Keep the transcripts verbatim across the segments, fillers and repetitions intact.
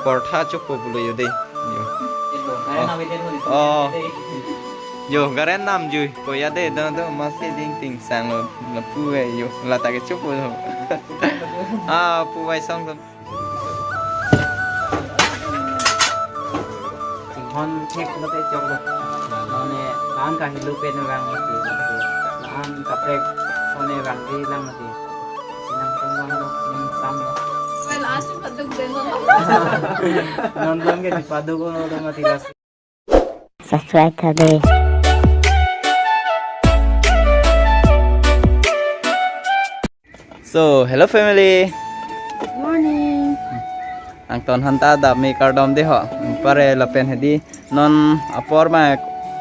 Portha chopo pulo yo de. Yo. Ito, karen Oh. na widen mo dito. Oh. Yo, garen namjui. Ko ya de, do, do, masi ding ting sang lo. Lapu eh, yo. Lata ke chopo lo. Ah, pu Vaisong tum. Singhon thek lo te chok lo. Mane, lan ka hilu pen vang mati. Lan kaprek sone vang di lang mati. Sinang tungwan lo, ning sam lo. Well, asu patuk den lo. Non bang ke di paduk lo do mati las. Subscribe tha de. So, hello family. Good morning. Angton hanta dam me kardom de ho. Pare lapen hedi non apor ma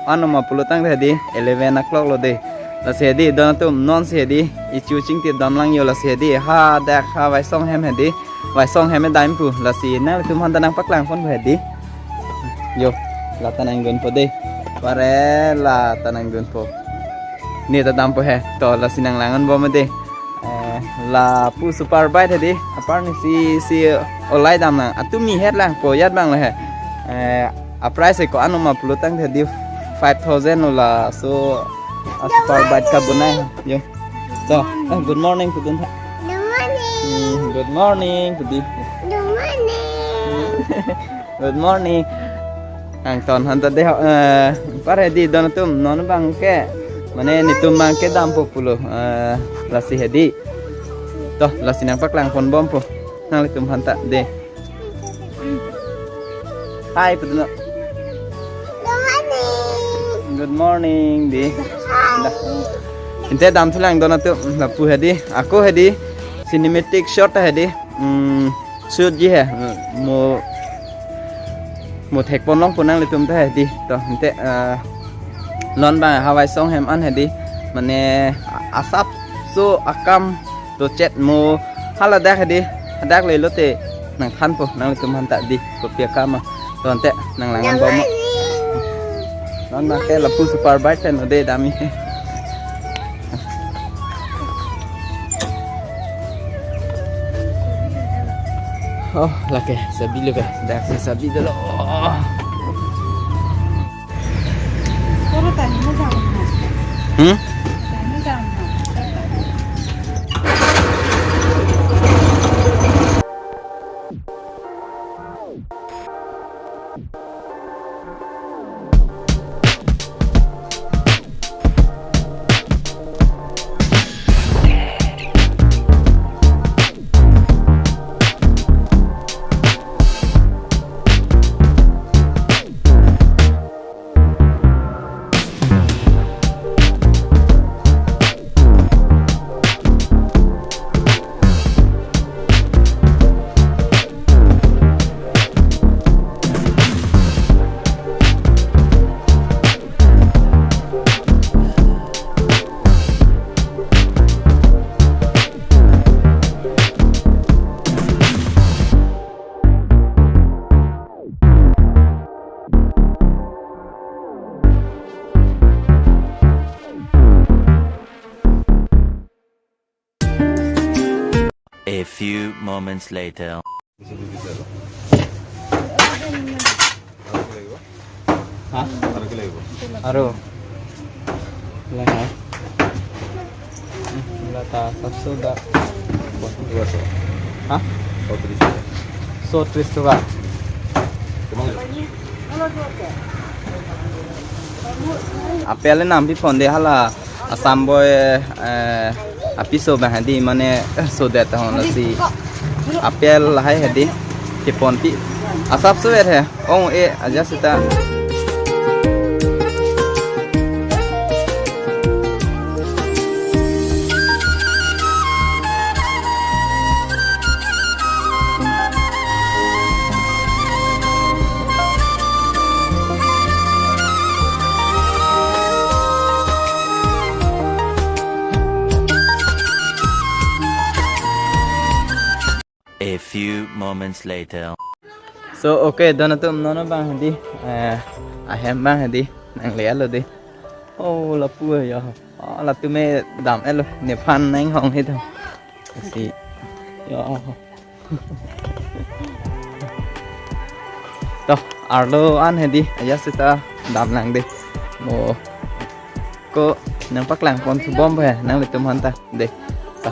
ano ma pulo tang hedi eleven o'clock lo de. Lasi hedi don atum non si hedi ichu chingti don lang yo lasi hedi ha dak ha Vaisong hem hedi. Vaisong hem dam pu lasi nanglitum hanta nangpaklang pon hedi. Yo, lata nangdunpo de. Pare lata nangdunpo. Ne ta dampo he. To lasi nanglang-an bom de. Eh, lapu super bike hedi. Apar ni si si olai dam nang. Atumi het lang po yat bang le he. Eh, a price ko ano ma pulo tang hedi five thousand lo laso a super bike ka bunai. Yo. To, eh, good morning pudun tha. Good morning. Hmm, good morning pudi. Good morning. Good morning. Angton hanta de ho, eh, pare hedi don atum non bang ke. Mane netum bang ke dampo pulo, eh, lasi hedi. To, lasi nangpaklang pon bompo. Nanglitum hanta de. Hi, pudun. Good morning. Good morning, di. Hi. Da. Inte damthulang don atum lapu hedi. Ako hedi. Cinematic shot hedi. Hmm. Shoot ji he, mo, mo thek pon long pon nanglitum ta hedi. To, ante, eh, non bang ha Vaisong hem an hedi. Mane asapso akam to chet mo hala dak hedi. Dak le lote nangthanpo nanglitum hanta di. Kopi akam ma. To, ante nanglang-an bom. Non bang ke lapu super bike pen ode dam he. Oh, lake sabi lo ke. Dak si sabi dolo. Hmm? A few moments later. হা? আৰু। লাই হা? উম, লাই তা সাতশ দা। হা? চৌত্ৰিশ টকা। চৌত্ৰিশ টকা। কিমান? Apple nam pi phone de hala. Assam boy, eh, apiso bang hedi mane sodet tahun lasi. Apple lahai hedi. Kepon pi. Asapso et he. Ong e aja sita. A few moments later. So, okay, don atum non bang hedi, eh, ahem bang hedi, nangle-et lo de. Oh, lapu ya. Oh, latum me dam-et lo, nephan nanghong hedi. Si. Ya. To, arlo an hedi, ajat seta damlang de. Mo, ko nangpaklang pon thubom he, nanglitum aphan ta de. To,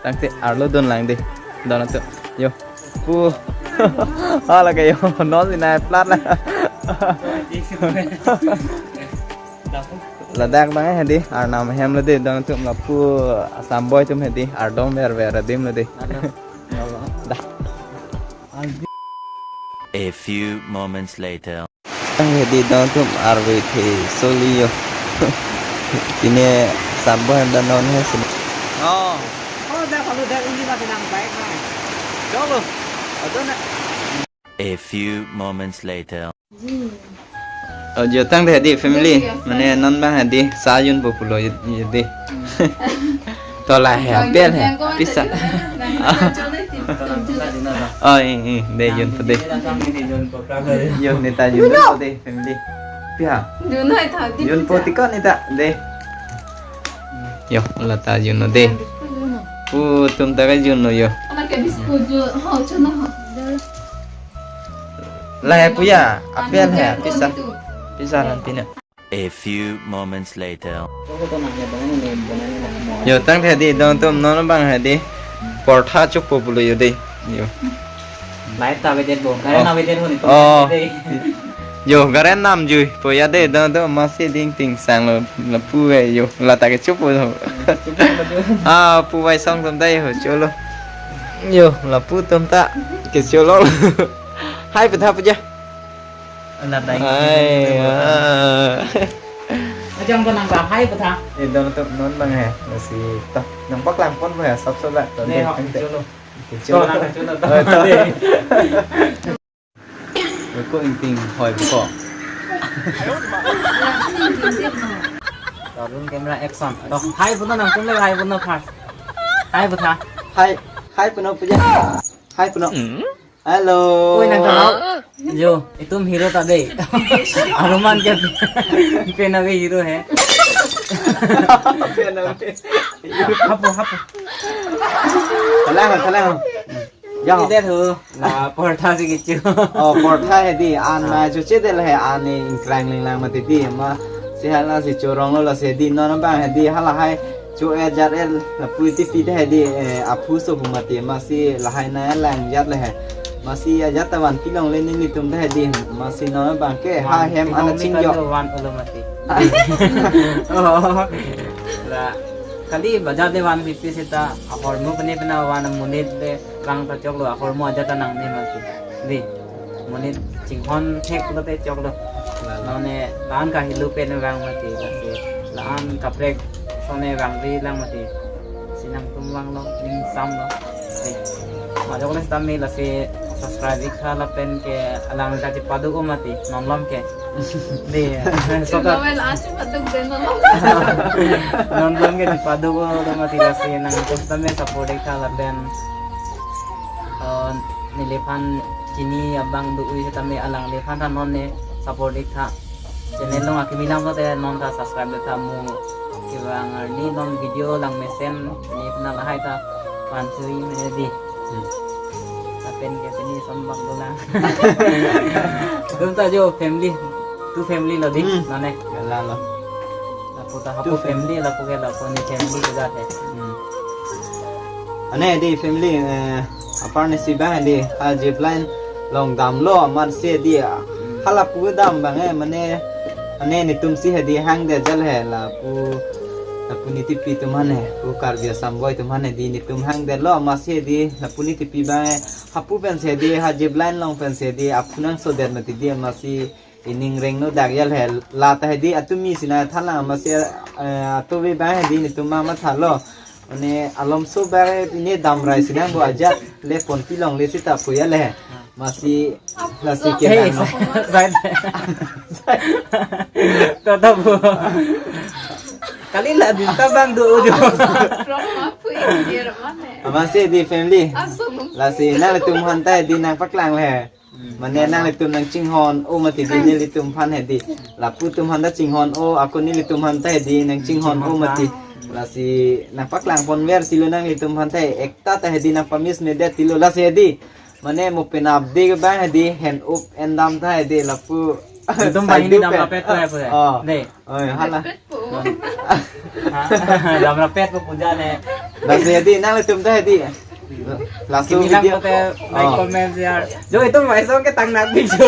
tangte arlo dunlang de. Don atum. Yo. Pu. Hala ke yo, non si nai plat la. Ladak bang hedi, arnam hem lo de, don atum lapu Assam boy atum hedi, ardom ver ver adim lo de. Da. A few moments later. Tang hedi don atum arve the soli yo. Sine Assam boy hem da non he sine. Oh. Oh, dak kalau dak ini masih nang baik, Bang. Chalo. Adon na. A few moments later. Oh, jo tang de hedi family. Mane non bang hedi sa junpo pulo yo, yo de. To la he apel he. Pisa. Oh, eh, eh, de junpo de. Yo, neta junpo de family. Pia. Junpo tiko neta de. Yo, lata junpo de. Pu atum ta ke junpo yo. Anak ke biscuit jo. Ho, chana ho. La he puya, apel he, pisa. Pisa nanti na. A few moments later. Yo, tang hedi don atum non bang hedi. Portha chokpo pulo yo de. Yo. Light ta avedet bo. Current avedet ho ni. Oh. Yo, current nam jui. Puya de don atum masi ding ting sang lo, lapu ve yo. Lata ke chokpo ho. Ah, pu vai song tum dai ho cholo. Yo, lapu atum ta ke cholo. Hai petha puja. Anak dai. Hai, ah. Ajang ko nang bahai ko tha. Eh, don atum non bang he. Lasi to. Nangpaklang pon ko he, sab sab la. To ne, de, ho, tang te. Cholo. Oke, to, cholo. Nang cholo to. Oh, to. De. Ko ingting hoi ko. Rolling camera action. To, hai puno nangtum le, hai puno first. Hai pu tha. Hai, hai puno puja. Hai puno. Hello. Oi, nang tha. Yo, itum hero ta de. Aroman ke pen ave hero he. Pen ave. Hapu, hapu. Thalang, thalang. Ya. Ide thu, la portha si kichu. Oh, portha hedi, an ma chuche del he, an ni ingkrang linglang mati di, ma si hala si chorong lo, la si hedi, non bang hedi, hala hai, cho e jar el, lapu tipi de hedi, eh, aphu so bu mati, ma si lahai na lang jat le he. Ma si ajat ta van pilong le nelitum de hedi, ma si non bang ke, ha hem ana chingjo. Van ulo mati. Oh. La, kali bajar de van pipi seta, ahormu kene pena van monit de, vang ta choklo, ahormu ajat ta nangne mati. Di, monit chinghon thek pulote choklo. Nonne la-an kahilu pen vang mati, lasi la-an kaprek sone vangri lang mati. Si nangtum vanglo, ning samlo. Di, majok le sitame lasi subscribe ik tha lapen ke alang kachepaduk-o mati, non malom ke. Di, so ta. Chuma wel achu patuk den non malom. Non malom ke chepaduk-o do mati, lasi nangtum sitame support ik tha lapen, eh, neliphan chini abang do-oi sitame alangliphan ta non ne support ik tha. Channel along akimi lang pulote non ta subscribe ik tha mo. Kevang arni non video lang mesen ne pena lahai ta panchui mene di. Hmm. Lapen ke pini son bak dolang. Itum ta jo family, tu family lo di, Hmm. Nane. Gala lo. Lapu ta hapu Tu family, lapu ke lapu ne family juga te. Hmm. Ane di family, eh, apar ne si bang di, ha zipline along damlo, amat si di, ah, Hmm. Hala pu dam bang, eh, mane, ane netum si hedi hang de jal he, lapu, lapu nitipi atum hane, pu Karbi Assam boy atum hane di netum hang de lo, amat si di, lapu nitipi bang, eh, hapu pen si di, ha zipline along pen si di, aphu nangso det mati di, amat si ining rengno dak jal he, la ta hedi atumi sina thalang, amat si, eh, atobe bang hedi netum ma mathalo. Mane alomso bare pine damrai sinang bo ajat le pon pilong le sita puya le. Masi lasi ke Hey, lang no. Side. Toto bu. Kali la dinta bang do ujo. From apa ini dia mana? Masi di family. Asal. Lasi nanglitum aphan ta di nangpaklang le. Mane nanglitum nangchinghon-o mati di nelitum aphan hedi. Lapu atum aphan ta chinghon-o, ako nelitum aphan ta hedi nangchinghon-o mati. Lasi nangpaklang ponver silo nanglitum aphan ta ekta ta hedi nangpamis medet tilo lasi hedi. Mane mo penap de bang hedi, hand up and dam tha hedi lapu. Itum bang ini dam rapet ko ya, ko ya? Oh. Dei. Oi, hala. Ha? Dam rapet ko puja ne. Lasi hedi nanglitum tha hedi. Laso Kimi lang video. Kote like, oh, comment, share. Jo, itum mai song ke tang nak video.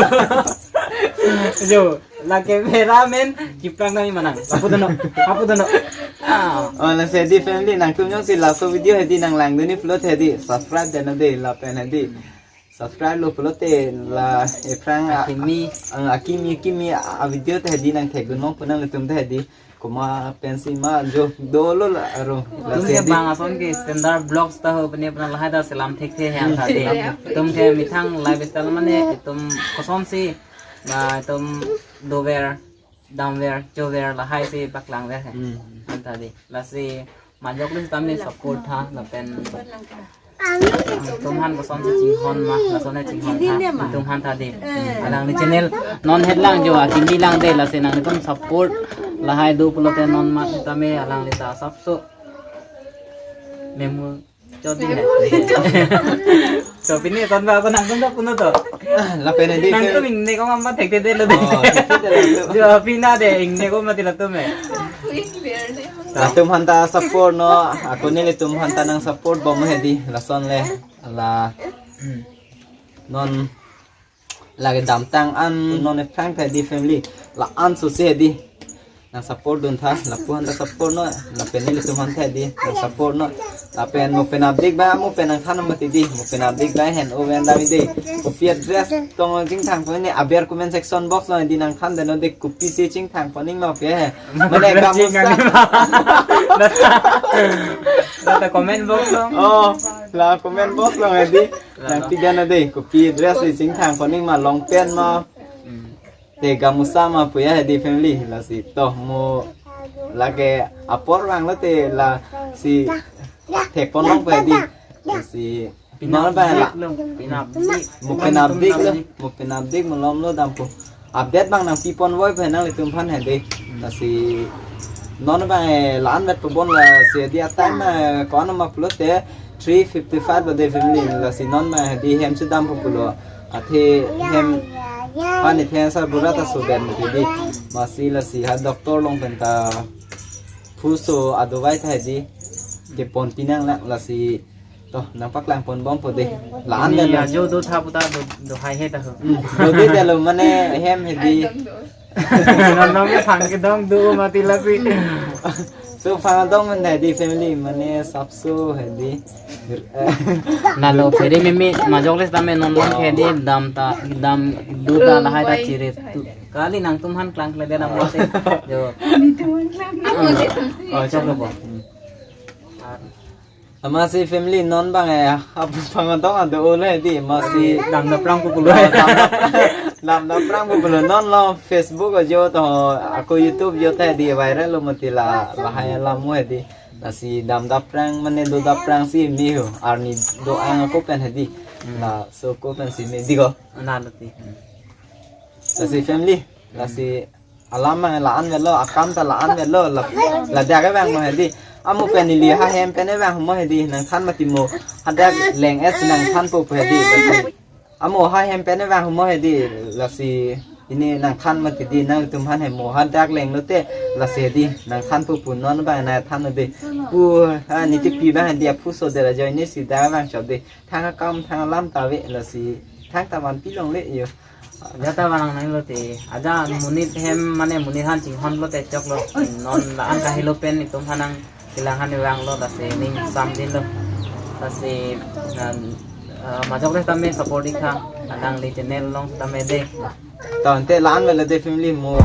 Jo, la cameraman Kiprang nami manang. Apu dono. Apu dono. Ah. Oh, lasi hedi family nangtum jongsi laso video hedi nanglangdun ni pulote hedi subscribe deno dei lapen hedi. Subscribe lo pulote la ephrang a-, akimi, ang akimi akimi a, a video ta hedi nangthekdun nong pu nanglitum ta hedi. Komat pensi ma jo dolo la aro. Itum lasi ke hedi bang ason ke standard vlogs ta ho pene pene lahai ta selam thekthe he an tha dei. Hmm. Itum ke methang lifestyle mane itum kosonsi ma itum dover, damver, chover lahai si paklangver he. Hmm. An tha dei. Lasi majok le sitame support tha lapen itum aphan kosonsi chinghon ma, lason chinghon tha, itum aphan tha dei. Alangli channel non het lang jo, akimi lang dei, lasi nangtum support lahai do pulote non ma tame alangli ta sapso memu chot dei. Memu chot. To pini ton ba ko nangtum to puno to. Lapen hedi nangtum ingne ko mama thekthe dei lo dei. Oh, thekthe dei lo. Jo pina dei ingne ko mati latum eh. Latum aphan ta support non, ako nelitum aphan ta nang support bom hedi, lason le, la, non, lake damtang an, non ephrang ta hedi family, la-an so si hedi, nang support dun tha, lapu aphan ta support non, lapen nelitum aphan ta hedi, nang support non, lapen mo penap dik ba, mo pen nangthan mati dei, mo penap dik ba, hand up and dam dei, kopi a dress tong chingthang pon ni aber comment section box lo hedi nangthan deno dei kopi si chingthang pon ning ma pe he. Mane gamusa. Data comment box lo. Oh, la comment box lo hedi. La nangpi deno dei, kopi dress si chingthang pon ning ma long pant ma. Hmm. Te gamusa ma pu ya hedi family lasi to mo lake apor vanglote lasi thek pon long pu hedi. Lasi Penap non ba la dik lo, penap dik. Mo penap dik lo, mo penap dik malom lo dampo. Update bang nangpi pon voi pen nanglitum aphan hedi. Lasi non bang eh, la-an vet pabon lasi hedi a time eh, ko-an ma pulote three fifty-five lo dei family lasi non bang hedi hem si dampo pulo. Athe hem ani the sa bura ta so ben hedi. Masi lasi ha doctor along pen ta phu so adovai ta hedi. Kepon pinang lang lasi To, nangpaklang pon bompo dei. La-an ini dei lo. Ajo do tha puta do, do hai he ta ho. Hmm, do dei dei lo mane hem hedi. Nonong ke phang kedong do mati lasi. So phang dong mane hedi family mane sapso hedi. Nalo phere meme majok le sitame non non ke hedi dam ta dam do ta lahai ta chiri tu. Kali nangtum aphan klangkle dei nang mate. Jo. Nangtum aphan klangkle. Oh, chalo bo. Hmm. Amatsi family non bang eh apu pangdong ado ole di amatsi dam dam prang pulo. Dam dam prang pulo non lo Facebook ajo to ako YouTube jo ta di viral lo mati la lahai alam mo di. Lasi dam dam prang mane do dam prang si mi ho arni do-an ako pen hedi. Laso ako pen si mi di ko. Nalo ti. Lasi family lasi alam ma la-an velo akam ta la-an velo la la dia ke bang mo hedi. Amo pen ili ha hem pen bang mo hedi nangthan mati mo hadak leng es nangthan po hedi. Amo ha hem pen bang mo hedi lasi ini nangthan mati di nangtum aphan hem mo hadak leng lote lasi hedi nangthan po pu non bang nangthan hedi. Pu ha ni tipi bang hedi aphu so de la join ni si da bang chop de thang akam thang alam ta ve lasi thang ta man pi longle yo. Aja ta vanang nanglo te. Aja monit hem mane monit aphan chinghon lote choklo. Non la-an kahelo pen itum aphan nangkelang aphan vanglo lasi ning samdinlo. Lasi, ah, majok le tame support ik tha. Alangli channel along tame dei. Tangte la-an velo dei family mo.